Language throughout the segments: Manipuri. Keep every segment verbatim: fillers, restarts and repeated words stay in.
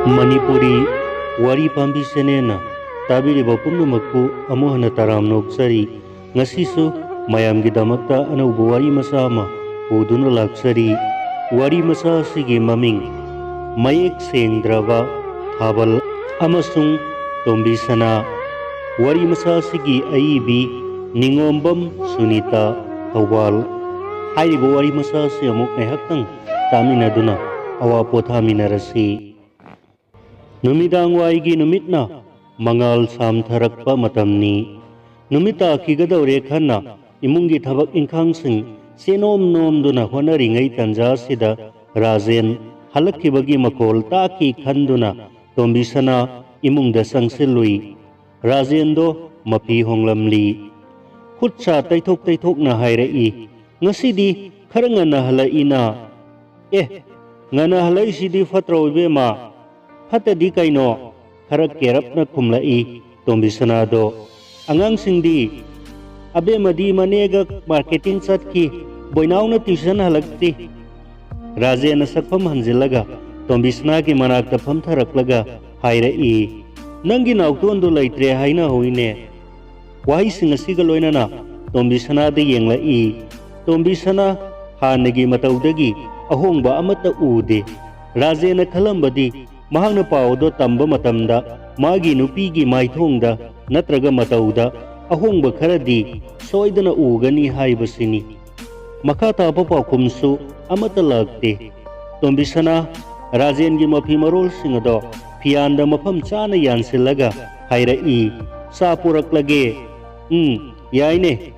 ꯃꯅꯤꯄꯨꯔꯤ ꯋꯥꯔꯤ ꯄꯥꯝꯕꯤ ꯆꯦꯅꯦꯜꯅ ꯇꯥꯕꯤꯔꯤꯕ ꯄꯨꯝꯅꯃꯛꯄꯨ ꯑꯃꯨꯛ ꯍꯟꯅ ꯇꯔꯥꯝꯅ ꯑꯣꯛꯆꯔꯤ꯫ ꯉꯁꯤꯁꯨ ꯃꯌꯥꯝꯒꯤꯗꯃꯛꯇ ꯑꯅꯧꯕ ꯋꯥꯔꯤ ꯃꯆꯥ ꯑꯃ ꯄꯨꯗꯨꯅ ꯂꯥꯛꯆꯔꯤ꯫ ꯋꯥꯔꯤ ꯃꯆꯥ ꯑꯁꯤꯒꯤ ꯃꯃꯤꯡ ꯃꯌꯦꯛ ꯁꯦꯡꯗ꯭ꯔꯕ ꯊꯥꯕꯜ ꯑꯃꯁꯨꯡ ꯇꯣꯝꯕꯤ ꯁꯅꯥ꯫ ꯋꯥꯔꯤ ꯃꯆꯥ ꯑꯁꯤꯒꯤ ꯑꯏꯕꯤ ꯅꯤꯉꯣꯝꯕꯝ ꯁꯨꯅꯤꯇꯥ, ꯊꯧꯕꯥꯜ꯫ ꯍꯥꯏꯔꯤꯕ ꯋꯥꯔꯤ ꯃꯆꯥ ꯑꯁꯤ ꯑꯃꯨꯛ ꯉꯥꯏꯍꯥꯛꯇꯪ ꯇꯥꯃꯤꯟꯅꯗꯨꯅ ꯑꯋꯥ ꯄꯣꯊꯥꯃꯤꯟꯅꯔꯁꯤ꯫ ꯅꯨꯃꯤꯗꯥꯡ ꯋꯥꯏꯒꯤ ꯅꯨꯃꯤꯠꯅ ꯃꯉꯥꯜ ꯁꯥꯝꯊꯔꯛꯄ ꯃꯇꯝꯅꯤ꯫ ꯅꯨꯃꯤꯠ ꯇꯥꯈꯤꯒꯗꯧꯔꯦ ꯈꯟꯅ ꯏꯃꯨꯡꯒꯤ ꯊꯕꯛ ꯏꯪꯈꯥꯡꯁꯤꯡ ꯆꯦꯅꯣꯝ ꯅꯣꯝꯗꯨꯅ ꯍꯣꯠꯅꯔꯤꯉꯩ ꯇꯟꯖꯥꯁꯤꯗ ꯔꯥꯖꯦꯟ ꯍꯜꯂꯛꯈꯤꯕꯒꯤ ꯃꯈꯣꯜ ꯇꯥꯈꯤ ꯈꯟꯗꯨꯅ ꯇꯣꯝꯕꯤꯁꯅꯥ ꯏꯃꯨꯡꯗ ꯆꯪꯁꯤꯜꯂꯨꯏ꯫ ꯔꯥꯖꯦꯟꯗꯣ ꯃꯐꯤ ꯍꯣꯡꯂꯝꯂꯤ꯫ ꯈꯨꯠ ꯁꯥ ꯇꯩꯊꯣꯛ ꯇꯩꯊꯣꯛꯅ ꯍꯥꯏꯔꯛꯏ, "ꯉꯁꯤꯗꯤ ꯈꯔ ꯉꯟꯅ ꯍꯜꯂꯛꯏꯅ?" "ꯑꯦ, ꯉꯟꯅ ꯍꯜꯂꯛꯏꯁꯤꯗꯤ ꯐꯠꯇ꯭ꯔꯣ ꯏꯕꯦꯝꯃ?" "ꯐꯠꯇꯗꯤ ꯀꯩꯅꯣ?" ꯈꯔ ꯀꯦꯔꯞꯅ ꯈꯨꯝꯂꯛꯏ ꯇꯣꯝꯕꯤꯁꯅꯥꯗꯣ꯫ "ꯑꯉꯥꯡꯁꯤꯡꯗꯤ?" "ꯑꯕꯦꯝꯃꯗꯤ ꯃꯅꯦꯒ ꯃꯥꯔꯀꯦꯇꯤꯡ ꯆꯠꯈꯤ, ꯕꯣꯏꯅꯥꯎꯅ ꯇ꯭ꯌꯨꯁꯟ ꯍꯜꯂꯛꯇ꯭ꯔꯤ꯫" ꯔꯥꯖꯦꯟꯅ ꯁꯛꯐꯝ ꯍꯟꯖꯤꯜꯂꯒ ꯇꯣꯝꯕꯤꯁꯅꯥꯒꯤ ꯃꯅꯥꯛꯇ ꯐꯝꯊꯔꯛꯂꯒ ꯍꯥꯏꯔꯛꯏ, "ꯅꯪꯒꯤ ꯅꯥꯎꯇꯣꯟꯗꯣ ꯂꯩꯇ꯭ꯔꯦ ꯍꯥꯏꯅꯍꯧꯏꯅꯦ꯫" ꯋꯥꯍꯩꯁꯤꯡ ꯑꯁꯤꯒ ꯂꯣꯏꯅꯅ ꯇꯣꯝꯕꯤꯁꯅꯥꯗ ꯌꯦꯡꯂꯛꯏ꯫ ꯇꯣꯝꯕꯤꯁꯅꯥ ꯍꯥꯟꯅꯒꯤ ꯃꯇꯧꯗꯒꯤ ꯑꯍꯣꯡꯕ ꯑꯃꯠꯇ ꯎꯗꯦ꯫ ꯔꯥꯖꯦꯟꯅ ꯈꯜꯂꯝꯕꯗꯤ ꯃꯍꯥꯛꯅ ꯄꯥꯎ ꯑꯗꯨ ꯇꯝꯕ ꯃꯇꯝꯗ ꯃꯥꯒꯤ ꯅꯨꯄꯤꯒꯤ ꯃꯥꯏꯊꯣꯡꯗ ꯅꯠꯇ꯭ꯔꯒ ꯃꯇꯧꯗ ꯑꯍꯣꯡꯕ ꯈꯔꯗꯤ ꯁꯣꯏꯗꯅ ꯎꯒꯅꯤ ꯍꯥꯏꯕꯁꯤꯅꯤ꯫ ꯃꯈꯥ ꯇꯥꯕ ꯄꯥꯎꯈꯨꯝꯁꯨ ꯑꯃꯠꯇ ꯂꯥꯛꯇꯦ꯫ ꯇꯣꯝꯕꯤꯁꯅꯥ ꯔꯥꯖꯦꯟꯒꯤ ꯃꯐꯤ ꯃꯔꯣꯜꯁꯤꯡ ꯑꯗꯣ ꯐꯤꯌꯥꯟꯗ ꯃꯐꯝ ꯆꯥꯅ ꯌꯥꯟꯁꯤꯜꯂꯒ ꯍꯥꯏꯔꯛꯏ, "ꯆꯥ ꯄꯨꯔꯛꯂꯒꯦ?" "ꯎꯝ, ꯌꯥꯏꯅꯦ꯫"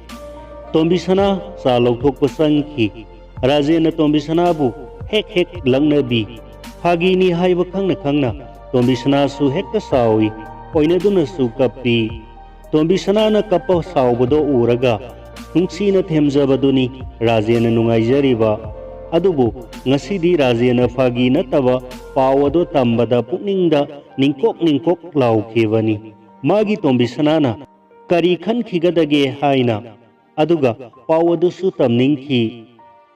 ꯇꯣꯝꯕꯤꯁꯅꯥ ꯆꯥ ꯂꯧꯊꯣꯛꯄ ꯆꯪꯈꯤ꯫ ꯔꯥꯖꯦꯟꯅ ꯇꯣꯝꯕꯤꯁꯅꯥꯕꯨ ꯍꯦꯛ ꯍꯦꯛ ꯂꯛꯅꯕꯤ꯫ ꯐꯥꯒꯤꯅꯤ ꯍꯥꯏꯕ ꯈꯪꯅ ꯈꯪꯅ ꯇꯣꯝꯕꯤꯁꯅꯥꯁꯨ ꯍꯦꯛꯇ ꯁꯥꯎꯏ, ꯑꯣꯏꯅꯗꯨꯅꯁꯨ ꯀꯞꯄꯤ꯫ ꯇꯣꯝꯕꯤꯁꯅꯥꯅ ꯀꯞꯄ ꯁꯥꯎꯕꯗꯣ ꯎꯔꯒ ꯅꯨꯡꯁꯤꯅ ꯊꯦꯝꯖꯕꯗꯨꯅꯤ ꯔꯥꯖꯦꯟꯅ ꯅꯨꯡꯉꯥꯏꯖꯔꯤꯕ꯫ ꯑꯗꯨꯕꯨ ꯉꯁꯤꯗꯤ ꯔꯥꯖꯦꯟꯅ ꯐꯥꯒꯤ ꯅꯠꯇꯕ ꯄꯥꯎ ꯑꯗꯨ ꯇꯝꯕꯗ ꯄꯨꯛꯅꯤꯡꯗ ꯅꯤꯡꯀꯣꯛ ꯅꯤꯡꯀꯣꯛ ꯂꯥꯎꯈꯤꯕꯅꯤ꯫ ꯃꯥꯒꯤ ꯇꯣꯝꯕꯤꯁꯅꯥꯅ ꯀꯔꯤ ꯈꯟꯈꯤꯒꯗꯒꯦ ꯍꯥꯏꯅ꯫ ꯑꯗꯨꯒ ꯄꯥꯎ ꯑꯗꯨꯁꯨ ꯇꯝꯅꯤꯡꯈꯤ꯫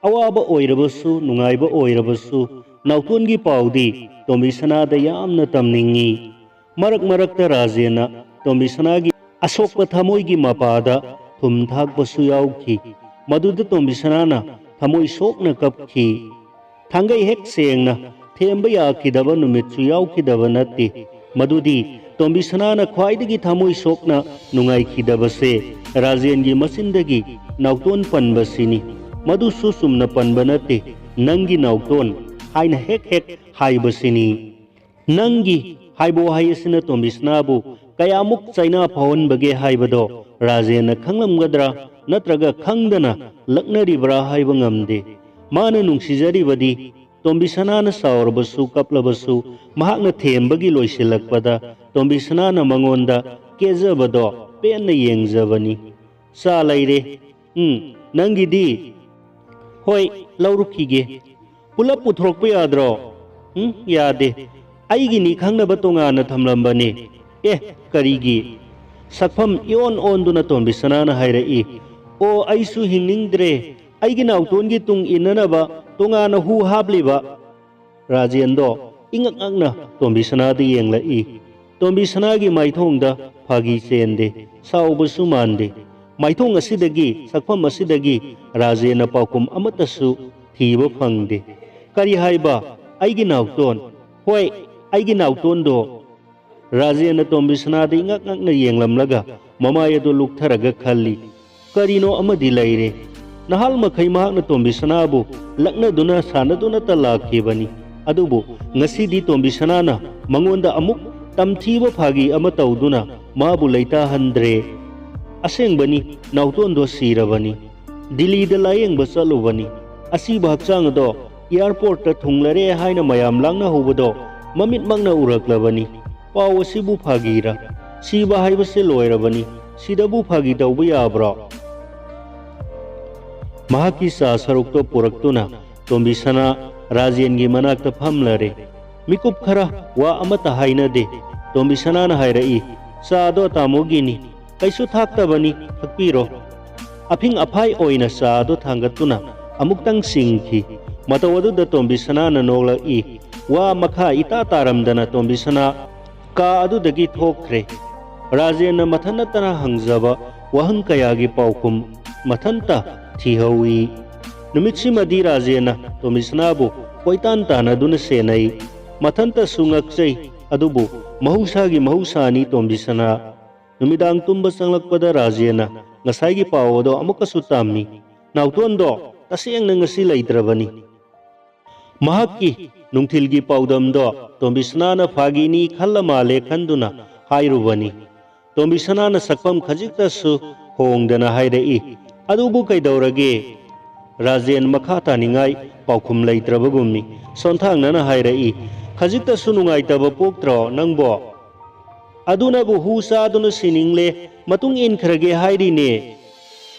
ꯑꯋꯥꯕ ꯑꯣꯏꯔꯕꯁꯨ, ꯅꯨꯡꯉꯥꯏꯕ ꯑꯣꯏꯔꯕꯁꯨ, ꯅꯥꯎꯇꯣꯟꯒꯤ ꯄꯥꯎꯗꯤ ꯇꯣꯝꯕꯤꯁꯅꯥꯗ ꯌꯥꯝꯅ ꯇꯝꯅꯤꯡꯏ꯫ ꯃꯔꯛ ꯃꯔꯛꯇ ꯔꯥꯖꯦꯟꯅ ꯇꯣꯝꯕꯤꯁꯅꯥꯒꯤ ꯑꯁꯣꯛꯄ ꯊꯃꯣꯏꯒꯤ ꯃꯄꯥꯗ ꯊꯨꯝ ꯊꯥꯛꯄꯁꯨ ꯌꯥꯎꯈꯤ꯫ ꯃꯗꯨꯗ ꯇꯣꯝꯕꯤꯁꯅꯥꯅ ꯊꯃꯣꯏ ꯁꯣꯛꯅ ꯀꯞꯈꯤ꯫ ꯊꯥꯡꯒꯩ ꯍꯦꯛ ꯁꯦꯡꯅ ꯊꯦꯝꯕ ꯌꯥꯈꯤꯗꯕ ꯅꯨꯃꯤꯠꯁꯨ ꯌꯥꯎꯈꯤꯗꯕ ꯅꯠꯇꯦ꯫ ꯃꯗꯨꯗꯤ ꯇꯣꯝꯕꯤꯁꯅꯥꯅ ꯈ꯭ꯋꯥꯏꯗꯒꯤ ꯊꯃꯣꯏ ꯁꯣꯛꯅ ꯅꯨꯡꯉꯥꯏꯈꯤꯗꯕꯁꯦ ꯔꯥꯖꯦꯟꯒꯤ ꯃꯆꯤꯟꯗꯒꯤ ꯅꯥꯎꯇꯣꯟ ꯄꯟꯕꯁꯤꯅꯤ꯫ ꯃꯗꯨꯁꯨ ꯆꯨꯝꯅ ꯄꯟꯕ ꯅꯠꯇꯦ, "ꯅꯪꯒꯤ ꯅꯥꯎꯇꯣꯟ" ꯍꯥꯏꯅ ꯍꯦꯛ ꯍꯦꯛ ꯍꯥꯏꯕꯁꯤꯅꯤ꯫ "ꯅꯪꯒꯤ" ꯍꯥꯏꯕ ꯋꯥꯍꯩ ꯑꯁꯤꯅ ꯇꯣꯝꯕꯤꯁꯅꯥꯕꯨ ꯀꯌꯥꯃꯨꯛ ꯆꯩꯅꯥ ꯐꯥꯎꯍꯟꯕꯒꯦ ꯍꯥꯏꯕꯗꯣ ꯔꯥꯖꯦꯟꯅ ꯈꯪꯂꯝꯒꯗ꯭ꯔꯥ ꯅꯠꯇ꯭ꯔꯒ ꯈꯪꯗꯅ ꯂꯛꯅꯔꯤꯕ꯭ꯔꯥ ꯍꯥꯏꯕ ꯉꯝꯗꯦ꯫ ꯃꯥꯅ ꯅꯨꯡꯁꯤꯖꯔꯤꯕꯗꯤ ꯇꯣꯝꯕꯤꯁꯅꯥꯅ ꯁꯥꯎꯔꯕꯁꯨ ꯀꯞꯂꯕꯁꯨ ꯃꯍꯥꯛꯅ ꯊꯦꯝꯕꯒꯤ ꯂꯣꯏꯁꯤꯜꯂꯛꯄꯗ ꯇꯣꯝꯕꯤꯁꯅꯥꯅ ꯃꯉꯣꯟꯗ ꯀꯦꯖꯕꯗꯣ ꯄꯦꯟꯅ ꯌꯦꯡꯖꯕꯅꯤ꯫ "ꯆꯥ ꯂꯩꯔꯦ꯫ ꯎꯝ, ꯅꯪꯒꯤꯗꯤ?" "ꯍꯣꯏ, ꯂꯧꯔꯨꯈꯤꯒꯦ꯫ ꯄꯨꯂꯞ ꯄꯨꯊꯣꯔꯛꯄ ꯌꯥꯗ꯭ꯔꯣ?" "ꯎꯝ, ꯌꯥꯗꯦ꯫ ꯑꯩꯒꯤꯅꯤ ꯈꯪꯅꯕ ꯇꯣꯉꯥꯟꯅ ꯊꯝꯂꯝꯕꯅꯦ꯫" "ꯑꯦ, ꯀꯔꯤꯒꯤ?" ꯁꯛꯐꯝ ꯏꯑꯣꯟ ꯑꯣꯟꯗꯨꯅ ꯇꯣꯝꯕꯤꯁꯅꯥꯅ ꯍꯥꯏꯔꯛꯏ꯫ "ꯑꯣ, ꯑꯩꯁꯨ ꯍꯤꯡꯅꯤꯡꯗ꯭ꯔꯦ꯫ ꯑꯩꯒꯤ ꯅꯥꯎꯇꯣꯟꯒꯤ ꯇꯨꯡ ꯏꯟꯅꯅꯕ ꯇꯣꯉꯥꯟꯅ ꯍꯨ ꯍꯥꯞꯂꯤꯕ?" ꯔꯥꯖꯦꯟꯗꯣ ꯏꯉꯛ ꯉꯛꯅ ꯇꯣꯝꯕꯤꯁꯅꯥꯗ ꯌꯦꯡꯂꯛꯏ꯫ ꯇꯣꯝꯕꯤꯁꯅꯥꯒꯤ ꯃꯥꯏꯊꯣꯡꯗ ꯐꯥꯒꯤ ꯆꯦꯟꯗꯦ, ꯁꯥꯎꯕꯁꯨ ꯃꯥꯟꯗꯦ꯫ ꯃꯥꯏꯊꯣꯡ ꯑꯁꯤꯗꯒꯤ, ꯁꯛꯐꯝ ꯑꯁꯤꯗꯒꯤ ꯔꯥꯖꯦꯟꯅ ꯄꯥꯎꯈꯨꯝ ꯑꯃꯠꯇꯁꯨ ꯊꯤꯕ ꯐꯪꯗꯦ꯫ "ꯀꯔꯤ ꯍꯥꯏꯕ? ꯑꯩꯒꯤ ꯅꯥꯎꯇꯣꯟ?" "ꯍꯣꯏ, ꯑꯩꯒꯤ ꯅꯥꯎꯇꯣꯟꯗꯣ꯫" ꯔꯥꯖꯦꯟꯅ ꯇꯣꯝꯕꯤꯁꯅꯥꯗ ꯏꯉꯛ ꯉꯛꯅ ꯌꯦꯡꯂꯝꯂꯒ ꯃꯃꯥꯏ ꯑꯗꯨ ꯂꯨꯛꯊꯔꯒ ꯈꯜꯂꯤ, "ꯀꯔꯤꯅꯣ ꯑꯃꯗꯤ ꯂꯩꯔꯦ꯫" ꯅꯍꯥꯜ ꯃꯈꯩ ꯃꯍꯥꯛꯅ ꯇꯣꯝꯕꯤꯁꯅꯥꯕꯨ ꯂꯛꯅꯗꯨꯅ ꯁꯥꯟꯅꯗꯨꯅꯇ ꯂꯥꯛꯈꯤꯕꯅꯤ꯫ ꯑꯗꯨꯕꯨ ꯉꯁꯤꯗꯤ ꯇꯣꯝꯕꯤꯁꯅꯥꯅ ꯃꯉꯣꯟꯗ ꯑꯃꯨꯛ ꯇꯝꯊꯤꯕ ꯐꯥꯒꯤ ꯑꯃ ꯇꯧꯗꯨꯅ ꯃꯥꯕꯨ ꯂꯩꯇꯥꯍꯟꯗ꯭ꯔꯦ꯫ ꯑꯁꯦꯡꯕꯅꯤ, ꯅꯥꯎꯇꯣꯟꯗꯣ ꯁꯤꯔꯕꯅꯤ꯫ ꯗꯤꯜꯂꯤꯗ ꯂꯥꯌꯦꯡꯕ ꯆꯠꯂꯨꯕꯅꯤ꯫ ꯑꯁꯤꯕ ꯍꯛꯆꯥꯡ ꯑꯗꯣ ꯑꯦꯌꯥꯔꯄꯣꯔꯠꯇ ꯊꯨꯡꯂꯔꯦ ꯍꯥꯏꯅ ꯃꯌꯥꯝ ꯂꯥꯡꯅꯍꯧꯕꯗꯣ ꯃꯃꯤꯠꯃꯛꯅ ꯎꯔꯛꯂꯕꯅꯤ꯫ ꯄꯥꯎ ꯑꯁꯤꯕꯨ ꯐꯥꯒꯤꯔꯥ? ꯁꯤꯕ ꯍꯥꯏꯕꯁꯦ ꯂꯣꯏꯔꯕꯅꯤ꯫ ꯁꯤꯗꯕꯨ ꯐꯥꯒꯤ ꯇꯧꯕ ꯌꯥꯕ꯭ꯔꯣ? ꯃꯍꯥꯛꯀꯤ ꯆꯥ ꯁꯔꯨꯛꯇꯣ ꯄꯨꯔꯛꯇꯨꯅ ꯇꯣꯝꯕꯤꯁꯅꯥ ꯔꯥꯖꯦꯟꯒꯤ ꯃꯅꯥꯛꯇ ꯐꯝꯂꯔꯦ꯫ ꯃꯤꯀꯨꯞ ꯈꯔ ꯋꯥ ꯑꯃꯠꯇ ꯍꯥꯏꯅꯗꯦ꯫ ꯇꯣꯝꯕꯤꯁꯅꯥꯅ ꯍꯥꯏꯔꯛꯏ, "ꯆꯥꯗꯣ ꯇꯥꯃꯣꯒꯤꯅꯤ꯫ ꯀꯩꯁꯨ ꯊꯥꯛꯇꯕꯅꯤ, ꯊꯛꯄꯤꯔꯣ꯫" ꯑꯐꯤꯡ ꯑꯐꯥꯏ ꯑꯣꯏꯅ ꯆꯥꯗꯣ ꯊꯥꯡꯒꯠꯇꯨꯅ ꯑꯃꯨꯛꯇꯪ ꯆꯤꯡꯈꯤ꯫ ꯃꯇꯧ ꯑꯗꯨꯗ ꯇꯣꯝꯕꯤꯁꯅꯥꯅ ꯅꯣꯛꯂꯛꯏ꯫ ꯋꯥ ꯃꯈꯥ ꯏꯇꯥ ꯇꯥꯔꯝꯗꯅ ꯇꯣꯝꯕꯤꯁꯅꯥ ꯀꯥ ꯑꯗꯨꯗꯒꯤ ꯊꯣꯛꯈ꯭ꯔꯦ꯫ ꯔꯥꯖꯦꯟꯅ ꯃꯊꯟ ꯅꯠꯇꯅ ꯍꯪꯖꯕ ꯋꯥꯍꯪ ꯀꯌꯥꯒꯤ ꯄꯥꯎꯈꯨꯝ ꯃꯊꯟꯇ ꯊꯤꯍꯧꯏ꯫ ꯅꯨꯃꯤꯠꯁꯤꯃꯗꯤ ꯔꯥꯖꯦꯟꯅ ꯇꯣꯝꯕꯤꯁꯅꯥꯕꯨ ꯀꯣꯏꯇꯥꯟ ꯇꯥꯟꯅꯗꯨꯅ ꯁꯦꯟꯅꯩ꯫ ꯃꯊꯟꯇꯁꯨ ꯉꯛꯆꯩ, ꯑꯗꯨꯕꯨ ꯃꯍꯧꯁꯥꯒꯤ ꯃꯍꯧꯁꯥꯅꯤ ꯇꯣꯝꯕꯤꯁꯅꯥ꯫ ꯅꯨꯃꯤꯗꯥꯡ ꯇꯨꯝꯕ ꯆꯪꯂꯛꯄꯗ ꯔꯥꯖꯦꯟꯅ ꯉꯁꯥꯏꯒꯤ ꯄꯥꯎ ꯑꯗꯣ ꯑꯃꯨꯛꯀꯁꯨ ꯇꯝꯃꯤ꯫ "ꯅꯥꯎꯇꯣꯟꯗꯣ ꯇꯁꯦꯡꯅ ꯉꯁꯤ ꯂꯩꯇ꯭ꯔꯕꯅꯤ"꯫ ꯃꯍꯥꯛꯀꯤ ꯅꯨꯡꯊꯤꯜꯒꯤ ꯄꯥꯎꯗꯝꯗꯣ ꯇꯣꯝꯕꯤꯁꯅꯥꯅ ꯐꯥꯒꯤꯅꯤ ꯈꯜꯂ ꯃꯥꯜꯂꯦ ꯈꯟꯗꯨꯅ ꯍꯥꯏꯔꯨꯕꯅꯤ꯫ ꯇꯣꯝꯕꯤꯁꯅꯥꯅ ꯁꯛꯐꯝ ꯈꯖꯤꯛꯇꯁꯨ ꯍꯣꯡꯗꯅ ꯍꯥꯏꯔꯛꯏ, "ꯑꯗꯨꯕꯨ ꯀꯩꯗꯧꯔꯒꯦ?" ꯔꯥꯖꯦꯟ ꯃꯈꯥ ꯇꯥꯅꯤꯡꯉꯥꯏ ꯄꯥꯎꯈꯨꯝ ꯂꯩꯇ꯭ꯔꯕꯒꯨꯝꯅꯤ ꯁꯣꯟꯊꯥꯡꯅꯅ ꯍꯥꯏꯔꯛꯏ, "ꯈꯖꯤꯛꯇꯁꯨ ꯅꯨꯡꯉꯥꯏꯇꯕ ꯄꯣꯛꯇ꯭ꯔꯣ ꯅꯪꯕꯣ? ꯑꯗꯨꯅꯕꯨ ꯍꯨ ꯆꯥꯗꯨꯅ ꯁꯤꯅꯤꯡꯂꯦ, ꯃꯇꯨꯡ ꯏꯟꯈ꯭ꯔꯒꯦ ꯍꯥꯏꯔꯤꯅꯦ"꯫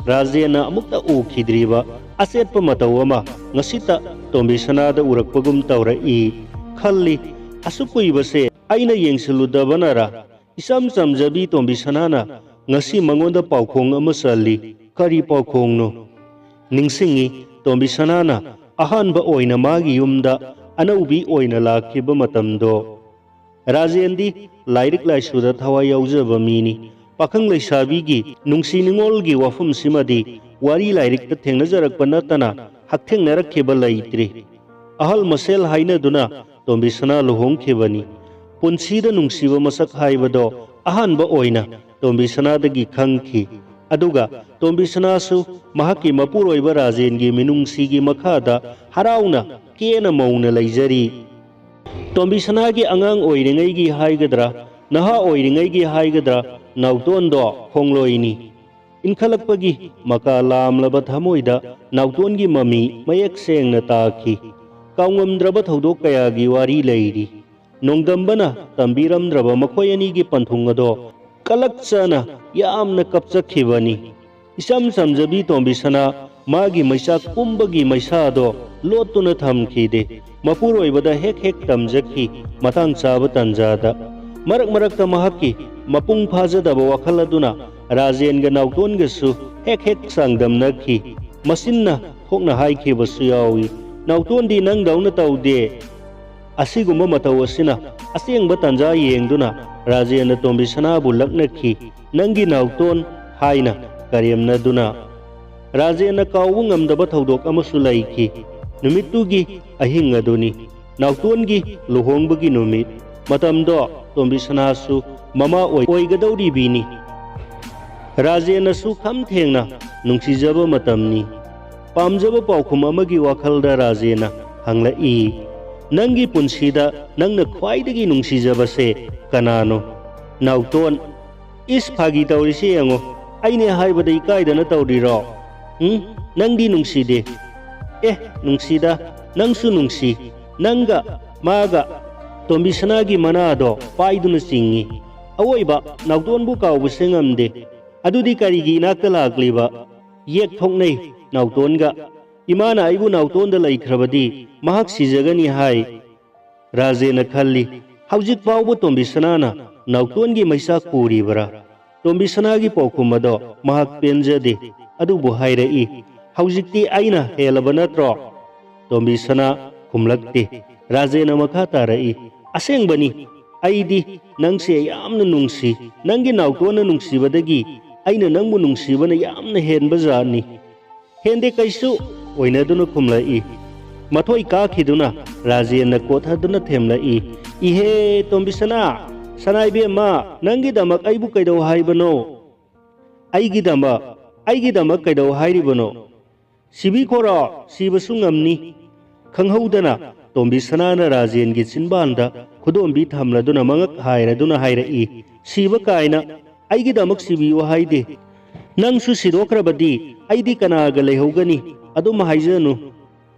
ꯔꯥꯖꯦꯟꯅ ꯑꯃꯨꯛꯇ ꯎꯈꯤꯗ꯭ꯔꯤꯕ ꯑꯆꯦꯠꯄ ꯃꯇꯧ ꯑꯃ ꯉꯁꯤꯇ ꯇꯣꯝꯕꯤꯁꯅꯥꯗ ꯎꯔꯛꯄꯒꯨꯝ ꯇꯧꯔꯛꯏ꯫ ꯈꯜꯂꯤ, ꯑꯁꯨꯛ ꯀꯨꯏꯕꯁꯦ ꯑꯩꯅ ꯌꯦꯡꯁꯤꯜꯂꯨꯗꯕꯅꯔꯥ? ꯏꯆꯝ ꯆꯝꯖꯕꯤ ꯇꯣꯝꯕꯤꯁꯅꯥꯅ ꯉꯁꯤ ꯃꯉꯣꯟꯗ ꯄꯥꯎꯈꯣꯡ ꯑꯃ ꯆꯜꯂꯤ꯫ ꯀꯔꯤ ꯄꯥꯎꯈꯣꯡꯅꯣ? ꯅꯤꯡꯁꯤꯡꯉꯤ, ꯇꯣꯝꯕꯤꯁꯅꯥꯅ ꯑꯍꯥꯟꯕ ꯑꯣꯏꯅ ꯃꯥꯒꯤ ꯌꯨꯝꯗ ꯑꯅꯧꯕꯤ ꯑꯣꯏꯅ ꯂꯥꯛꯈꯤꯕ ꯃꯇꯝꯗꯣ꯫ ꯔꯥꯖꯦꯟꯗꯤ ꯂꯥꯏꯔꯤꯛ ꯂꯥꯏꯁꯨꯗ ꯊꯋꯥꯏ ꯌꯥꯎꯖꯕ ꯃꯤꯅꯤ꯫ ꯄꯥꯈꯪ ꯂꯩꯁꯥꯕꯤꯒꯤ ꯅꯨꯡꯁꯤ ꯅꯨꯡꯉꯣꯜꯒꯤ ꯋꯥꯐꯝꯁꯤꯃꯗꯤ ꯋꯥꯔꯤ ꯂꯥꯏꯔꯤꯛꯇ ꯊꯦꯡꯅꯖꯔꯛꯄ ꯅꯠꯇꯅ ꯍꯛꯊꯦꯡꯅꯔꯛꯈꯤꯕ ꯂꯩꯇ꯭ꯔꯤ꯫ ꯑꯍꯜ ꯃꯁꯦꯜ ꯍꯥꯏꯅꯗꯨꯅ ꯇꯣꯝꯕꯤꯁꯅꯥ ꯂꯨꯍꯣꯡꯈꯤꯕꯅꯤ꯫ ꯄꯨꯟꯁꯤꯗ ꯅꯨꯡꯁꯤꯕ ꯃꯁꯛ ꯍꯥꯏꯕꯗꯣ ꯑꯍꯥꯟꯕ ꯑꯣꯏꯅ ꯇꯣꯝꯕꯤꯁꯅꯥꯗꯒꯤ ꯈꯪꯈꯤ꯫ ꯑꯗꯨꯒ ꯇꯣꯝꯕꯤꯁꯅꯥꯁꯨ ꯃꯍꯥꯛꯀꯤ ꯃꯄꯨꯔꯣꯏꯕ ꯔꯥꯖꯦꯟꯒꯤ ꯃꯤꯅꯨꯡꯁꯤꯒꯤ ꯃꯈꯥꯗ ꯍꯔꯥꯎꯅ ꯀꯦꯅ ꯃꯧꯅ ꯂꯩꯖꯔꯤ꯫ ꯇꯣꯝꯕꯤꯁꯅꯥꯒꯤ ꯑꯉꯥꯡ ꯑꯣꯏꯔꯤꯉꯩꯒꯤ ꯍꯥꯏꯒꯗ꯭ꯔꯥ, ꯅꯍꯥ ꯑꯣꯏꯔꯤꯉꯩꯒꯤ ꯍꯥꯏꯒꯗ꯭ꯔꯥ, ꯅꯥꯎꯇꯣꯟꯗꯣ ꯈꯣꯡꯂꯣꯏꯅꯤ꯫ ꯏꯟꯈꯠꯂꯛꯄꯒꯤ ꯃꯀꯥ ꯂꯥꯝꯂꯕ ꯊꯃꯣꯏꯗ ꯅꯥꯎꯇꯣꯟꯒꯤ ꯃꯃꯤ ꯃꯌꯦꯛ ꯁꯦꯡꯅ ꯇꯥꯈꯤ꯫ ꯀꯥꯎꯉꯝꯗ꯭ꯔꯕ ꯊꯧꯗꯣꯛ ꯀꯌꯥꯒꯤ ꯋꯥꯔꯤ ꯂꯩꯔꯤ꯫ ꯅꯣꯡꯗꯝꯕꯅ ꯇꯝꯕꯤꯔꯝꯗ꯭ꯔꯕ ꯃꯈꯣꯏ ꯑꯅꯤꯒꯤ ꯄꯟꯊꯨꯡ ꯑꯗꯣ ꯀꯂꯛꯆꯅ ꯌꯥꯝꯅ ꯀꯞꯆꯈꯤꯕꯅꯤ꯫ ꯏꯆꯝ ꯆꯝꯖꯕꯤ ꯇꯣꯝꯕꯤꯁꯅꯥ ꯃꯥꯒꯤ ꯃꯩꯆꯥꯛ ꯀꯨꯝꯕꯒꯤ ꯃꯩꯁꯥ ꯑꯗꯣ ꯂꯣꯠꯇꯨꯅ ꯊꯝꯈꯤꯗꯦ꯫ ꯃꯄꯨꯔꯣꯏꯕꯗ ꯍꯦꯛ ꯍꯦꯛ ꯇꯝꯖꯈꯤ, ꯃꯇꯥꯡ ꯆꯥꯕ ꯇꯥꯟꯖꯥꯗ꯫ ꯃꯔꯛ ꯃꯔꯛꯇ ꯃꯍꯥꯛꯀꯤ ꯃꯄꯨꯡ ꯐꯥꯖꯗꯕ ꯋꯥꯈꯜ ꯑꯗꯨꯅ ꯔꯥꯖꯦꯟꯒ ꯅꯥꯎꯇꯣꯟꯒꯁꯨ ꯍꯦꯛ ꯍꯦꯛ ꯆꯥꯡꯗꯝꯅꯈꯤ꯫ ꯃꯆꯤꯟꯅ ꯊꯣꯛꯅ ꯍꯥꯏꯈꯤꯕꯁꯨ ꯌꯥꯎꯏ, "ꯅꯥꯎꯇꯣꯟꯗꯤ ꯅꯪꯗꯧꯅ ꯇꯧꯗꯦ꯫" ꯑꯁꯤꯒꯨꯝꯕ ꯃꯇꯧ ꯑꯁꯤꯅ ꯑꯁꯦꯡꯕ ꯇꯥꯟꯖꯥ ꯌꯦꯡꯗꯨꯅ ꯔꯥꯖꯦꯟꯅ ꯇꯣꯝꯕꯤꯁꯅꯥꯕꯨ ꯂꯛꯅꯈꯤ꯫ "ꯅꯪꯒꯤ ꯅꯥꯎꯇꯣꯟ" ꯍꯥꯏꯅ ꯀꯔꯦꯝꯅꯗꯨꯅ꯫ ꯔꯥꯖꯦꯟꯅ ꯀꯥꯎꯕ ꯉꯝꯗꯕ ꯊꯧꯗꯣꯛ ꯑꯃꯁꯨ ꯂꯩꯈꯤ꯫ ꯅꯨꯃꯤꯠꯇꯨꯒꯤ ꯑꯍꯤꯡ ꯑꯗꯨꯅꯤ ꯅꯥꯎꯇꯣꯟꯒꯤ ꯂꯨꯍꯣꯡꯕꯒꯤ ꯅꯨꯃꯤꯠ꯫ ꯃꯇꯝꯗꯣ ꯇꯣꯝꯕꯤꯁꯅꯥꯁꯨ ꯃꯃꯥ ꯑꯣꯏ-, ꯑꯣꯏꯒꯗꯧꯔꯤꯕꯤꯅꯤ꯫ ꯔꯥꯖꯦꯟꯅꯁꯨ ꯈꯝ ꯊꯦꯡꯅ ꯅꯨꯡꯁꯤꯖꯕ ꯃꯇꯝꯅꯤ꯫ ꯄꯥꯝꯖꯕ ꯄꯥꯎꯈꯨꯝ ꯑꯃꯒꯤ ꯋꯥꯈꯜꯗ ꯔꯥꯖꯦꯟꯅ ꯍꯪꯂꯛꯏ, "ꯅꯪꯒꯤ ꯄꯨꯟꯁꯤꯗ ꯅꯪꯅ ꯈ꯭ꯋꯥꯏꯗꯒꯤ ꯅꯨꯡꯁꯤꯖꯕꯁꯦ ꯀꯅꯥꯅꯣ?" "ꯅꯥꯎꯇꯣꯟ꯫" "ꯏꯁ, ꯐꯥꯒꯤ ꯇꯧꯔꯤꯁꯤ ꯌꯦꯡꯉꯣ꯫ ꯑꯩꯅꯦ ꯍꯥꯏꯕꯗ ꯏꯀꯥꯏꯗꯅ ꯇꯧꯔꯤꯔꯣ? ꯎꯝ? ꯅꯪꯗꯤ ꯅꯨꯡꯁꯤꯗꯦ꯫" "ꯑꯦ, ꯅꯨꯡꯁꯤꯗ, ꯅꯪꯁꯨ ꯅꯨꯡꯁꯤ꯫ ꯅꯪꯒ ꯃꯥꯒ ꯇꯣꯝꯕꯤꯁꯅꯥꯒꯤ ꯃꯅꯥꯗꯣ ꯄꯥꯏꯗꯨꯅ ꯆꯤꯡꯉꯤ꯫ ꯑꯋꯣꯏꯕ, ꯅꯥꯎꯇꯣꯟꯕꯨ ꯀꯥꯎꯕꯁꯦ ꯉꯝꯗꯦ꯫ ꯑꯗꯨꯗꯤ ꯀꯔꯤꯒꯤ ꯏꯅꯥꯛꯇ ꯂꯥꯛꯂꯤꯕ?" "ꯌꯦꯛ ꯊꯣꯛꯅꯩ ꯅꯥꯎꯇꯣꯟꯒ꯫ ꯏꯃꯥꯅ ꯑꯩꯕꯨ ꯅꯥꯎꯇꯣꯟꯗ ꯂꯩꯈ꯭ꯔꯕꯗꯤ ꯃꯍꯥꯛ ꯁꯤꯖꯒꯅꯤ ꯍꯥꯏ꯫" ꯔꯥꯖꯦꯟꯅ ꯈꯜꯂꯤ, ꯍꯧꯖꯤꯛ ꯐꯥꯎꯕ ꯇꯣꯝꯕꯤꯁꯅꯥꯅ ꯅꯥꯎꯇꯣꯟꯒꯤ ꯃꯩꯆꯥꯛ ꯄꯨꯔꯤꯕꯔꯥ? ꯇꯣꯝꯕꯤꯁꯅꯥꯒꯤ ꯄꯥꯎꯈꯨꯝ ꯑꯗꯣ ꯃꯍꯥꯛ ꯄꯦꯟꯖꯗꯦ꯫ ꯑꯗꯨꯕꯨ ꯍꯥꯏꯔꯛꯏ, "ꯍꯧꯖꯤꯛꯇꯤ ꯑꯩꯅ ꯍꯦꯜꯂꯕ ꯅꯠꯇ꯭ꯔꯣ?" ꯇꯣꯝꯕꯤꯁꯅꯥ ꯈꯨꯝꯂꯛꯇꯦ꯫ ꯔꯥꯖꯦꯟꯅ ꯃꯈꯥ ꯇꯥꯔꯛꯏ, "ꯑꯁꯦꯡꯕꯅꯤ, ꯑꯩꯗꯤ ꯅꯪꯁꯦ ꯌꯥꯝꯅ ꯅꯨꯡꯁꯤ꯫ ꯅꯪꯒꯤ ꯅꯥꯎꯇꯣꯟꯅ ꯅꯨꯡꯁꯤꯕꯗꯒꯤ ꯑꯩꯅ ꯅꯪꯕꯨ ꯅꯨꯡꯁꯤꯕꯅ ꯌꯥꯝꯅ ꯍꯦꯟꯕ ꯖꯥꯠꯅꯤ꯫" "ꯍꯦꯟꯗꯦ ꯀꯩꯁꯨ" ꯑꯣꯏꯅꯗꯨꯅ ꯈꯨꯝꯂꯛꯏ꯫ ꯃꯊꯣꯏ ꯀꯥꯈꯤꯗꯨꯅ ꯔꯥꯖꯦꯟꯅ ꯀꯣꯊꯗꯨꯅ ꯊꯦꯝꯂꯛꯏ, "ꯏꯍꯦ ꯇꯣꯝꯕꯤꯁꯅꯥ, ꯁꯅꯥ ꯏꯕꯦꯝꯃ, ꯅꯪꯒꯤꯗꯃꯛ ꯑꯩꯕꯨ ꯀꯩꯗꯧ ꯍꯥꯏꯕꯅꯣ?" "ꯑꯩꯒꯤꯗꯃꯛ, ꯑꯩꯒꯤꯗꯃꯛ ꯀꯩꯗꯧ ꯍꯥꯏꯔꯤꯕꯅꯣ?" "ꯁꯤꯕꯤꯈꯣꯔꯣ, ꯁꯤꯕꯁꯨ ꯉꯝꯅꯤ꯫" ꯈꯪꯍꯧꯗꯅ ꯇꯣꯝꯕꯤꯁꯅꯥꯅ ꯔꯥꯖꯦꯟꯒꯤ ꯆꯤꯟꯕꯥꯟꯗ ꯈꯨꯗꯣꯝꯕꯤ ꯊꯝꯂꯗꯨꯅ ꯃꯉꯛ ꯍꯥꯏꯔꯗꯨꯅ ꯍꯥꯏꯔꯛꯏ, "ꯁꯤꯕ ꯀꯥꯏꯅ, ꯑꯩꯒꯤꯗꯃꯛ ꯁꯤꯕꯤꯌꯨ ꯍꯥꯏꯗꯦ꯫ ꯅꯪꯁꯨ ꯁꯤꯗꯣꯛꯈ꯭ꯔꯕꯗꯤ ꯑꯩꯗꯤ ꯀꯅꯥꯒ ꯂꯩꯍꯧꯒꯅꯤ? ꯑꯗꯨꯝ ꯍꯥꯏꯖꯅꯨ꯫"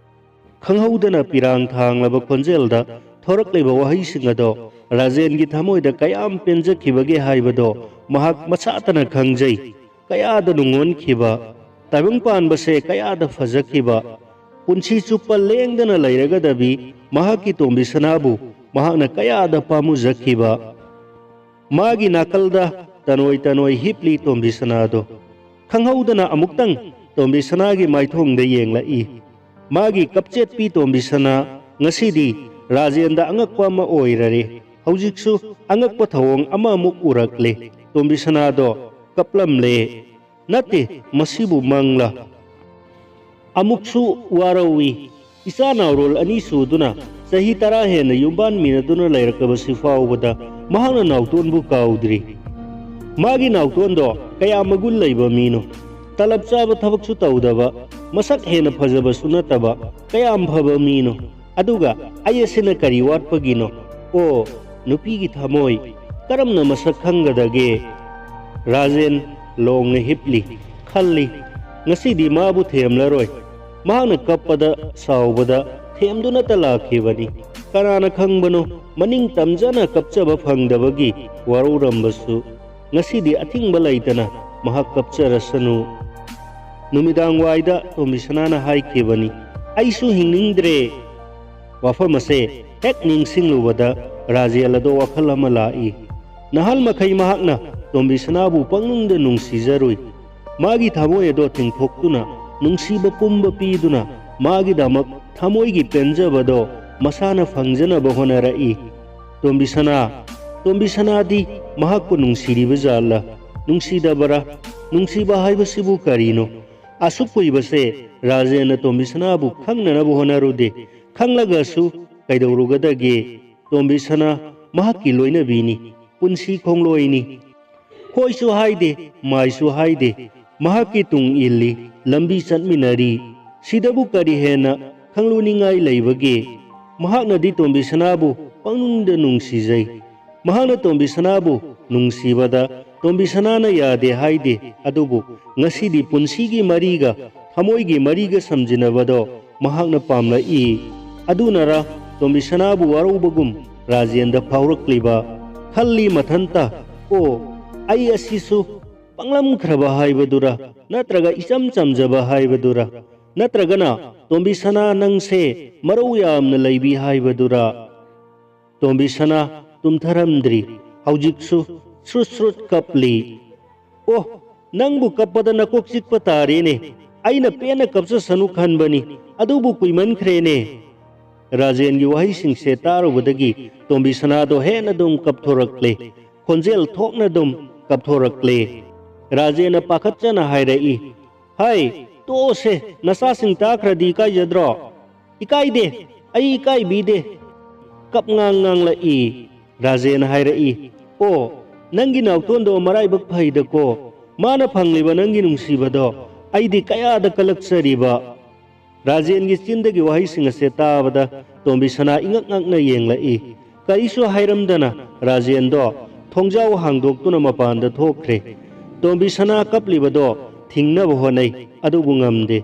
ꯈꯪꯍꯧꯗꯅ ꯄꯤꯔꯥꯡ ꯊꯥꯡꯂꯕ ꯈꯣꯟꯖꯦꯜꯗ ꯊꯣꯔꯛꯂꯤꯕ ꯋꯥꯍꯩꯁꯤꯡ ꯑꯗꯣ ꯔꯥꯖꯦꯟꯒꯤ ꯊꯃꯣꯏꯗ ꯀꯌꯥꯝ ꯄꯦꯟꯖꯈꯤꯕꯒꯦ ꯍꯥꯏꯕꯗꯣ ꯃꯍꯥꯛ ꯃꯁꯥꯇꯅ ꯈꯪꯖꯩ꯫ ꯀꯌꯥꯗ ꯅꯨꯡꯉꯣꯟꯈꯤꯕ, ꯇꯥꯏꯕꯪ ꯄꯥꯟꯕꯁꯦ ꯀꯌꯥꯗ ꯐꯖꯈꯤꯕ, ꯄꯨꯟꯁꯤ ꯆꯨꯞꯄ ꯂꯦꯡꯗꯅ ꯂꯩꯔꯒꯗꯕꯤ ꯃꯍꯥꯛꯀꯤ ꯇꯣꯝꯕꯤꯁꯅꯥꯕꯨ ꯃꯍꯥꯛꯅ ꯀꯌꯥꯗ ꯄꯥꯝꯃꯨꯖꯈꯤꯕ꯫ ꯃꯥꯒꯤ ꯅꯥꯀꯜꯗ ꯇꯅꯣꯏ ꯇꯅꯣꯏ ꯍꯤꯞꯂꯤ ꯇꯣꯝꯕꯤꯁꯅꯥꯗꯣ꯫ ꯈꯪꯍꯧꯗꯅ ꯑꯃꯨꯛꯇꯪ ꯇꯣꯝꯕꯤꯁꯅꯥꯒꯤ ꯃꯥꯏꯊꯣꯡꯗ ꯌꯦꯡꯂꯛꯏ꯫ ꯃꯥꯒꯤ ꯀꯞꯆꯦꯠꯄꯤ ꯇꯣꯝꯕꯤꯁꯅꯥ ꯉꯁꯤꯗꯤ ꯔꯥꯖꯦꯟꯗ ꯑꯉꯛꯄ ꯑꯃ ꯑꯣꯏꯔꯔꯦ꯫ ꯍꯧꯖꯤꯛꯁꯨ ꯑꯉꯛꯄ ꯊꯧꯑꯣꯡ ꯑꯃꯃꯨꯛ ꯎꯔꯛꯂꯦ꯫ ꯇꯣꯝꯕꯤꯁꯅꯥꯗꯣ ꯀꯞꯂꯝꯂꯦ꯫ ꯅꯠꯇꯦ, ꯃꯁꯤꯕꯨ ꯃꯪꯂꯥ? ꯑꯃꯨꯛꯁꯨ ꯋꯥꯔꯧꯏ꯫ ꯏꯆꯥ ꯅꯥꯎꯔꯣꯜ ꯑꯅꯤ ꯁꯨꯗꯨꯅ ꯆꯍꯤ ꯇꯔꯥ ꯍꯦꯟꯅ ꯌꯨꯝꯕꯥꯟꯃꯤꯟꯅꯗꯨꯅ ꯂꯩꯔꯛꯂꯕꯁꯤ ꯐꯥꯎꯕꯗ ꯃꯍꯥꯛꯅ ꯅꯥꯎꯇꯣꯟꯕꯨ ꯀꯥꯎꯗ꯭ꯔꯤ꯫ ꯃꯥꯒꯤ ꯅꯥꯎꯇꯣꯟꯗꯣ ꯀꯌꯥ ꯃꯒꯨꯟ ꯂꯩꯕ ꯃꯤꯅꯣ꯫ ꯇꯂꯞ ꯆꯥꯕ ꯊꯕꯛꯁꯨ ꯇꯧꯗꯕ, ꯃꯁꯛ ꯍꯦꯟꯅ ꯐꯖꯕꯁꯨ ꯅꯠꯇꯕ, ꯀꯌꯥꯝ ꯐꯕ ꯃꯤꯅꯣ꯫ ꯑꯗꯨꯒ ꯑꯩ ꯑꯁꯤꯅ ꯀꯔꯤ ꯋꯥꯠꯄꯒꯤꯅꯣ? ꯑꯣ, ꯅꯨꯄꯤꯒꯤ ꯊꯃꯣꯏ ꯀꯔꯝꯅ ꯃꯁꯛ ꯈꯪꯒꯗꯒꯦ? ꯔꯥꯖꯦꯟ ꯂꯣꯡꯅ ꯍꯤꯞꯂꯤ, ꯈꯜꯂꯤ꯫ ꯉꯁꯤꯗꯤ ꯃꯥꯕꯨ ꯊꯦꯝꯂꯔꯣꯏ꯫ ꯃꯍꯥꯛꯅ ꯀꯞꯄꯗ, ꯁꯥꯎꯕꯗ ꯊꯦꯝꯗꯨꯅꯇ ꯂꯥꯛꯈꯤꯕꯅꯤ꯫ ꯀꯅꯥꯅ ꯈꯪꯕꯅꯣ, ꯃꯅꯤꯡ ꯇꯝꯖꯅ ꯀꯞꯆꯕ ꯐꯪꯗꯕꯒꯤ ꯋꯥꯔꯧꯔꯝꯕꯁꯨ꯫ ꯉꯁꯤꯗꯤ ꯑꯊꯤꯡꯕ ꯂꯩꯇꯅ ꯃꯍꯥꯛ ꯀꯞꯆꯔꯁꯅꯨ꯫ ꯅꯨꯃꯤꯗꯥꯡ ꯋꯥꯏꯗ ꯇꯣꯝꯕꯤꯁꯅꯥꯅ ꯍꯥꯏꯈꯤꯕꯅꯤ, "ꯑꯩꯁꯨ ꯍꯤꯡꯅꯤꯡꯗ꯭ꯔꯦ"꯫ ꯋꯥꯐꯝ ꯑꯁꯦ ꯍꯦꯛ ꯅꯤꯡꯁꯤꯡꯂꯨꯕꯗ ꯔꯥꯖꯦꯜ ꯑꯗꯣ ꯋꯥꯈꯜ ꯑꯃ ꯂꯥꯛꯏ꯫ ꯅꯍꯥꯜ ꯃꯈꯩ ꯃꯍꯥꯛꯅ ꯇꯣꯝꯕꯤꯁꯅꯥꯕꯨ ꯄꯪꯅꯨꯡꯗ ꯅꯨꯡꯁꯤꯖꯔꯨꯏ꯫ ꯃꯥꯒꯤ ꯊꯃꯣꯏ ꯑꯗꯣ ꯊꯤꯡꯊꯣꯛꯇꯨꯅ, ꯅꯨꯡꯁꯤꯕ ꯄꯨꯝꯕ ꯄꯤꯗꯨꯅ, ꯃꯥꯒꯤꯗꯃꯛ ꯊꯃꯣꯏꯒꯤ ꯄꯦꯟꯖꯕꯗꯣ ꯃꯁꯥꯅ ꯐꯪꯖꯅꯕ ꯍꯣꯠꯅꯔꯛꯏ꯫ ꯇꯣꯝꯕꯤꯁꯅꯥ, ꯇꯣꯝꯕꯤꯁꯅꯥꯗꯤ ꯃꯍꯥꯛꯄꯨ ꯅꯨꯡꯁꯤꯔꯤꯕ ꯖꯥꯠꯂ? ꯅꯨꯡꯁꯤꯗꯕꯔꯥ? ꯅꯨꯡꯁꯤꯕ ꯍꯥꯏꯕꯁꯤꯕꯨ ꯀꯔꯤꯅꯣ? ꯑꯁꯨꯛ ꯀꯨꯏꯕꯁꯦ ꯔꯥꯖꯦꯟꯅ ꯇꯣꯝꯕꯤꯁꯅꯥꯕꯨ ꯈꯪꯅꯅꯕ ꯍꯣꯠꯅꯔꯨꯗꯦ꯫ ꯈꯪꯂꯒꯁꯨ ꯀꯩꯗꯧꯔꯨꯒꯗꯒꯦ? ꯇꯣꯝꯕꯤꯁꯅꯥ ꯃꯍꯥꯛꯀꯤ ꯂꯣꯏꯅꯕꯤꯅꯤ, ꯄꯨꯟꯁꯤ ꯈꯣꯡꯂꯣꯏꯅꯤ꯫ ꯍꯣꯏꯁꯨ ꯍꯥꯏꯗꯦ, ꯃꯥꯏꯁꯨ ꯍꯥꯏꯗꯦ, ꯃꯍꯥꯛꯀꯤ ꯇꯨꯡ ꯏꯜꯂꯤ, ꯂꯝꯕꯤ ꯆꯠꯃꯤꯟꯅꯔꯤ꯫ ꯁꯤꯗꯕꯨ ꯀꯔꯤ ꯍꯦꯟꯅ ꯈꯪꯂꯨꯅꯤꯡꯉꯥꯏ ꯂꯩꯕꯒꯦ? ꯃꯍꯥꯛꯅꯗꯤ ꯇꯣꯝꯕꯤꯁꯅꯥꯕꯨ ꯄꯪꯅꯨꯡꯗ ꯅꯨꯡꯁꯤꯖꯩ꯫ ꯃꯍꯥꯛꯅ ꯇꯣꯝꯕꯤꯁꯅꯥꯕꯨ ꯅꯨꯡꯁꯤꯕꯗ ꯇꯣꯝꯕꯤꯁꯅꯥꯅ ꯌꯥꯗꯦ ꯍꯥꯏꯗꯦ, ꯑꯗꯨꯕꯨ ꯉꯁꯤꯗꯤ ꯄꯨꯟꯁꯤꯒꯤ ꯃꯔꯤꯒ ꯊꯃꯣꯏꯒꯤ ꯃꯔꯤꯒ ꯁꯝꯖꯤꯟꯅꯕꯗꯣ ꯃꯍꯥꯛꯅ ꯄꯥꯝꯂꯛꯏ꯫ ꯑꯗꯨꯅꯔ ꯇꯣꯝꯕꯤꯁꯅꯥꯕꯨ ꯋꯥꯔꯧꯕꯒꯨꯝ ꯔꯥꯖꯦꯟꯗ ꯐꯥꯎꯔꯛꯂꯤꯕ? ꯈꯜꯂꯤ ꯃꯊꯟꯇ, "ꯑꯣ, ꯑꯩ ꯑꯁꯤꯁꯨ ꯄꯪꯂꯝꯈ꯭ꯔꯕ ꯍꯥꯏꯕꯗꯨꯔ? ꯅꯠꯇ꯭ꯔꯒ ꯏꯆꯝ ꯆꯝꯖꯕ ꯍꯥꯏꯕꯗꯨꯔ? ꯅꯠꯇ꯭ꯔꯒꯅ ꯇꯣꯝꯕꯤꯁꯅꯥ ꯅꯪꯁꯦ ꯃꯔꯧ ꯌꯥꯝꯅ ꯂꯩꯕꯤ ꯍꯥꯏꯕꯗꯨꯔ?" ꯇꯣꯝꯕꯤꯁꯅꯥ ꯇꯨꯝꯊꯔꯝꯗ꯭ꯔꯤ꯫ ꯍꯧꯖꯤꯛꯁꯨ ꯁ꯭ꯔꯨꯠ ꯁ꯭ꯔꯨꯠ ꯀꯞꯂꯤ꯫ "ꯑꯣ, ꯅꯪꯕꯨ ꯀꯞꯄꯗ ꯅꯀꯣꯛ ꯆꯤꯛꯄ ꯇꯥꯔꯦꯅꯦ꯫ ꯑꯩꯅ ꯄꯦꯟꯅ ꯀꯞꯆꯁꯅꯨ ꯈꯟꯕꯅꯤ, ꯑꯗꯨꯕꯨ ꯀꯨꯏꯃꯟꯈ꯭ꯔꯦꯅꯦ꯫ ꯔꯥꯖꯦꯟꯒꯤ ꯋꯥꯍꯩꯁꯤꯡꯁꯦ ꯇꯥꯔꯨꯕꯗꯒꯤ ꯇꯣꯝꯕꯤ ꯁꯅꯥꯗꯣ ꯍꯦꯟꯅ ꯑꯗꯨꯝ ꯀꯞꯊꯣꯔꯛꯂꯦ꯫ ꯈꯣꯟꯖꯦꯜ ꯊꯣꯛꯅ ꯑꯗꯨꯝ ꯀꯞꯊꯣꯔꯛꯂꯦ꯫ ꯔꯥꯖꯦꯟꯅ ꯄꯥꯈꯠꯆꯅ ꯍꯥꯏꯔꯛꯏ, "ꯍꯥꯏ, ꯇꯣꯛꯑꯣꯁꯦ, ꯅꯆꯥꯁꯤꯡ ꯇꯥꯈ꯭ꯔꯗꯤ ꯏꯀꯥꯏꯖꯗ꯭ꯔꯣ?" "ꯏꯀꯥꯏꯗꯦ, ꯑꯩ ꯏꯀꯥꯏꯕꯤꯗꯦ"꯫ ꯀꯞ ꯉꯥꯡ ꯉꯥꯡꯂꯛꯏ꯫ ꯔꯥꯖꯦꯟ ꯍꯥꯏꯔꯛꯏ, "ꯑꯣ, ꯅꯪꯒꯤ ꯅꯥꯎꯇꯣꯟꯗꯣ ꯃꯔꯥꯏꯕꯛ ꯐꯩꯗꯀꯣ, ꯃꯥꯅ ꯐꯪꯂꯤꯕ ꯅꯪꯒꯤ ꯅꯨꯡꯁꯤꯕꯗꯣ ꯑꯩꯗꯤ ꯀꯌꯥꯗ ꯀꯜꯂꯛꯆꯔꯤꯕ"꯫ ꯔꯥꯖꯦꯟꯒꯤ ꯆꯤꯟꯗꯒꯤ ꯋꯥꯍꯩꯁꯤꯡ ꯑꯁꯦ ꯇꯥꯕꯗ ꯇꯣꯝꯕꯤ ꯁꯅꯥ ꯏꯉꯛ ꯉꯛꯅ ꯌꯦꯡꯂꯛꯏ꯫ ꯀꯔꯤꯁꯨ ꯍꯥꯏꯔꯝꯗꯅ ꯔꯥꯖꯦꯟꯗꯣ ꯊꯣꯡꯖꯥꯎ ꯍꯥꯡꯗꯣꯛꯇꯨꯅ ꯃꯄꯥꯟꯗ ꯊꯣꯛꯈ꯭ꯔꯦ꯫ ꯇꯣꯝꯕꯤ ꯁꯅꯥ ꯀꯞꯂꯤꯕꯗꯣ ꯊꯤꯡꯅꯕ ꯍꯣꯠꯅꯩ, ꯑꯗꯨꯕꯨ ꯉꯝꯗꯦ꯫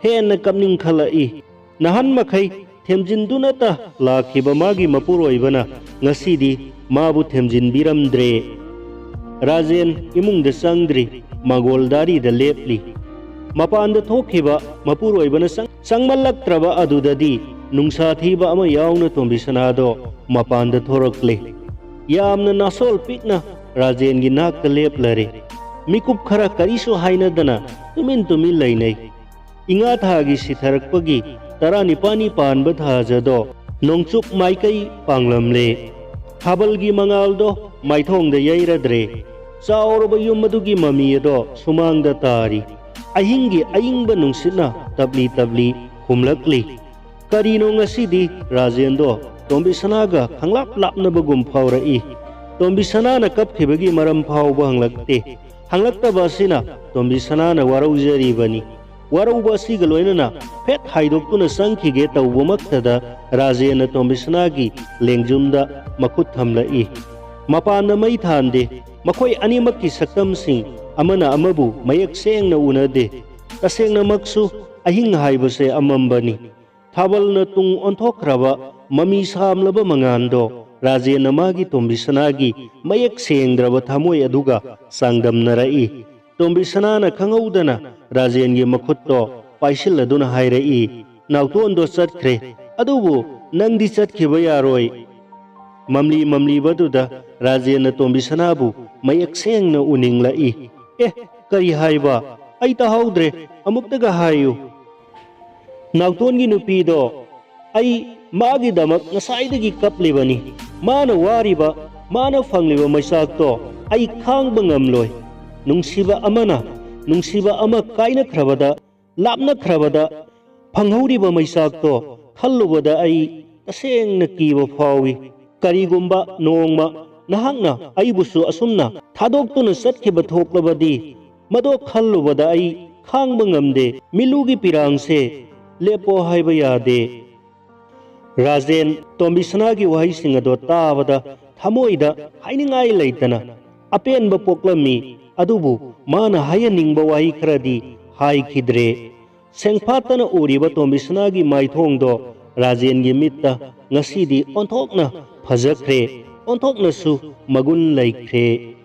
ꯍꯦꯟꯅ ꯀꯞꯅꯤꯡꯈꯠꯂꯛꯏ꯫ ꯅꯍꯥꯟ ꯃꯈꯩ ꯊꯦꯝꯖꯤꯟꯗꯨꯅꯇ ꯂꯥꯛꯈꯤꯕ ꯃꯥꯒꯤ ꯃꯄꯨꯔꯣꯏꯕꯅ ꯉꯁꯤꯗꯤ ꯃꯥꯕꯨ ꯊꯦꯝꯖꯤꯟꯕꯤꯔꯝꯗ꯭ꯔꯦ꯫ ꯔꯥꯖꯦꯟ ꯏꯃꯨꯡꯗ ꯆꯪꯗ꯭ꯔꯤ, ꯃꯥꯡꯒꯣꯜ ꯗꯥꯔꯤꯗ ꯂꯦꯞꯂꯤ꯫ ꯃꯄꯥꯟꯗ ꯊꯣꯛꯈꯤꯕ ꯃꯄꯨꯔꯣꯏꯕꯅ ꯆꯪ-, ꯆꯪꯃꯜꯂꯛꯇ꯭ꯔꯕ ꯑꯗꯨꯗꯗꯤ ꯅꯨꯡꯁꯥ ꯊꯤꯕ ꯑꯃ ꯌꯥꯎꯅ ꯇꯣꯝꯕꯤ ꯁꯅꯥꯗꯣ ꯃꯄꯥꯟꯗ ꯊꯣꯔꯛꯂꯦ꯫ ꯌꯥꯝꯅ ꯅꯥꯁꯣꯜ ꯄꯤꯛꯅ ꯔꯥꯖꯦꯟꯒꯤ ꯅꯥꯛꯇ ꯂꯦꯞꯂꯔꯦ꯫ ꯃꯤꯀꯨꯞ ꯈꯔ ꯀꯔꯤꯁꯨ ꯍꯥꯏꯅꯗꯅ ꯇꯨꯃꯤꯟ ꯇꯨꯃꯤꯟ ꯂꯩꯅꯩ꯫ ꯏꯉꯥ ꯊꯥꯒꯤ ꯁꯤꯊꯔꯛꯄꯒꯤ ꯇꯔꯥꯅꯤꯄꯥꯜꯅꯤ ꯄꯥꯟꯕ ꯊꯥꯖꯗꯣ ꯅꯣꯡꯆꯨꯞ ꯃꯥꯏꯀꯩ ꯄꯥꯡꯂꯝꯂꯦ꯫ ꯊꯥꯕꯜꯒꯤ ꯃꯉꯥꯜꯗꯣ ꯃꯥꯏꯊꯣꯡꯗ ꯌꯩꯔꯗ꯭ꯔꯦ꯫ ꯆꯥꯎꯔꯕ ꯌꯨꯝ ꯑꯗꯨꯒꯤ ꯃꯃꯤ ꯑꯗꯣ ꯁꯨꯃꯥꯡꯗ ꯇꯥꯔꯤ꯫ ꯑꯍꯤꯡꯒꯤ ꯑꯏꯪꯕ ꯅꯨꯡꯁꯤꯠꯅ ꯇꯞꯂꯤ ꯇꯞꯂꯤ ꯍꯨꯝꯂꯛꯂꯤ꯫ ꯀꯔꯤꯅꯣ ꯉꯁꯤꯗꯤ ꯔꯥꯖꯦꯟꯗꯣ ꯇꯣꯝꯕꯤ ꯁꯅꯥꯒ ꯈꯪꯂꯥꯞ ꯂꯥꯞꯅꯕꯒꯨꯝ ꯐꯥꯎꯔꯛꯏ꯫ ꯇꯣꯝꯕꯤ ꯁꯅꯥꯅ ꯀꯞꯈꯤꯕꯒꯤ ꯃꯔꯝ ꯐꯥꯎꯕ ꯍꯪꯂꯛꯇꯦ꯫ ꯍꯪꯂꯛꯇꯕ ꯑꯁꯤꯅ ꯇꯣꯝꯕꯤ ꯁꯅꯥꯅ ꯋꯥꯔꯧꯖꯔꯤꯕꯅꯤ꯫ ꯋꯥꯔꯧꯕ ꯑꯁꯤꯒ ꯂꯣꯏꯅꯅ ꯐꯦꯠ ꯍꯥꯏꯗꯣꯛꯇꯨꯅ ꯆꯪꯈꯤꯒꯦ ꯇꯧꯕꯃꯛꯇꯗ ꯔꯥꯖꯦꯟꯅ ꯇꯣꯝꯕꯤ ꯁꯅꯥꯒꯤ ꯂꯦꯡꯖꯨꯝꯗ ꯃꯈꯨꯠ ꯊꯝꯂꯛꯏ꯫ ꯃꯄꯥꯟꯗ ꯃꯩ ꯊꯥꯟꯗꯦ꯫ ꯃꯈꯣꯏ ꯑꯅꯤꯃꯛꯀꯤ ꯁꯛꯇꯝꯁꯤꯡ ꯑꯃꯅ ꯑꯃꯕꯨ ꯃꯌꯦꯛ ꯁꯦꯡꯅ ꯎꯅꯗꯦ꯫ ꯇꯁꯦꯡꯅꯃꯛꯁꯨ ꯑꯍꯤꯡ ꯍꯥꯏꯕꯁꯦ ꯑꯃꯝꯕꯅꯤ꯫ ꯊꯥꯕꯜꯅ ꯇꯨꯡ ꯑꯣꯟꯊꯣꯛꯈ꯭ꯔꯕ ꯃꯃꯤ ꯁꯥꯝꯂꯕ ꯃꯉꯥꯟꯗꯣ ꯔꯥꯖꯦꯟꯅ ꯃꯥꯒꯤ ꯇꯣꯝꯕꯤ ꯁꯅꯥꯒꯤ ꯃꯌꯦꯛ ꯁꯦꯡꯗ꯭ꯔꯕ ꯊꯃꯣꯏ ꯑꯗꯨꯒ ꯆꯥꯡꯗꯝꯅꯔꯛꯏ꯫ ꯇꯣꯝꯕꯤ ꯁꯅꯥꯅ ꯈꯪꯍꯧꯗꯅ ꯔꯥꯖꯦꯟꯒꯤ ꯃꯈꯨꯠꯇꯣ ꯄꯥꯏꯁꯤꯜꯂꯗꯨꯅ ꯍꯥꯏꯔꯛꯏ, "ꯅꯥꯎꯇꯣꯟꯗꯣ ꯆꯠꯈ꯭ꯔꯦ, ꯑꯗꯨꯕꯨ ꯅꯪꯗꯤ ꯆꯠꯈꯤꯕ ꯌꯥꯔꯣꯏ"꯫ ꯃꯝꯂꯤ ꯃꯝꯂꯤꯕꯗꯨꯗ ꯔꯥꯖꯦꯟꯅ ꯇꯣꯝꯕꯤ ꯁꯅꯥꯕꯨ ꯃꯌꯦꯛ ꯁꯦꯡꯅ ꯎꯅꯤꯡꯂꯛꯏ꯫ "ꯑꯦ, ꯀꯔꯤ ꯍꯥꯏꯕ? ꯑꯩ ꯇꯥꯍꯧꯗ꯭ꯔꯦ, ꯑꯃꯨꯛꯇꯒ ꯍꯥꯏꯌꯨ꯫ ꯅꯥꯎꯇꯣꯟꯒꯤ ꯅꯨꯄꯤꯗꯣ ꯑꯩ ꯃꯥꯒꯤꯗꯃꯛ ꯉꯁꯥꯏꯗꯒꯤ ꯀꯞꯂꯤꯕꯅꯤ꯫ ꯃꯥꯅ ꯋꯥꯔꯤꯕ, ꯃꯥꯅ ꯐꯪꯂꯤꯕ ꯃꯩꯆꯥꯛꯇꯣ ꯑꯩ ꯈꯥꯡꯕ ꯉꯝꯂꯣꯏ꯫ ꯅꯨꯡꯁꯤꯕ ꯑꯃꯅ ꯅꯨꯡꯁꯤꯕ ꯑꯃ ꯀꯥꯏꯅꯈ꯭ꯔꯕꯗ, ꯂꯥꯞꯅꯈ꯭ꯔꯕꯗ ꯐꯪꯍꯧꯔꯤꯕ ꯃꯩꯆꯥꯛꯇꯣ ꯈꯜꯂꯨꯕꯗ ꯑꯩ ꯇꯁꯦꯡꯅ ꯀꯤꯕ ꯐꯥꯎꯏ꯫ ꯀꯔꯤꯒꯨꯝꯕ ꯅꯣꯡꯃ ꯅꯍꯥꯛꯅ ꯑꯩꯕꯨꯁꯨ ꯑꯁꯨꯝꯅ ꯊꯥꯗꯣꯛꯇꯨꯅ ꯆꯠꯈꯤꯕ ꯊꯣꯛꯂꯕꯗꯤ, ꯃꯗꯣ ꯈꯜꯂꯨꯕꯗ ꯑꯩ ꯈꯥꯡꯕ ꯉꯝꯗꯦ꯫ ꯃꯤꯂꯨꯒꯤ ꯄꯤꯔꯥꯡꯁꯦ ꯂꯦꯞꯄꯣ ꯍꯥꯏꯕ ꯌꯥꯗꯦ꯫ ꯔꯥꯖꯦꯟ ꯇꯣꯝꯕꯤꯁꯅꯥꯒꯤ ꯋꯥꯍꯩꯁꯤꯡ ꯑꯗꯣ ꯇꯥꯕꯗ ꯊꯃꯣꯏꯗ ꯍꯥꯏꯅꯤꯡꯉꯥꯏ ꯂꯩꯇꯅ ꯑꯄꯦꯟꯕ ꯄꯣꯛꯂꯝꯃꯤ꯫ ꯑꯗꯨꯕꯨ ꯃꯥꯅ ꯍꯥꯏꯍꯟꯅꯤꯡꯕ ꯋꯥꯍꯩ ꯈꯔꯗꯤ ꯍꯥꯏꯈꯤꯗ꯭ꯔꯦ꯫ ꯁꯦꯡꯐꯥꯠꯇꯅ ꯎꯔꯤꯕ ꯇꯣꯝꯕꯤꯁꯅꯥꯒꯤ ꯃꯥꯏꯊꯣꯡꯗꯣ ꯔꯥꯖꯦꯟꯒꯤ ꯃꯤꯠꯇ ꯉꯁꯤꯗꯤ ꯑꯣꯟꯊꯣꯛꯅ ꯐꯖꯈ꯭ꯔꯦ, ꯑꯣꯟꯊꯣꯛꯅꯁꯨ ꯃꯒꯨꯟ ꯂꯩꯈ꯭ꯔꯦ꯫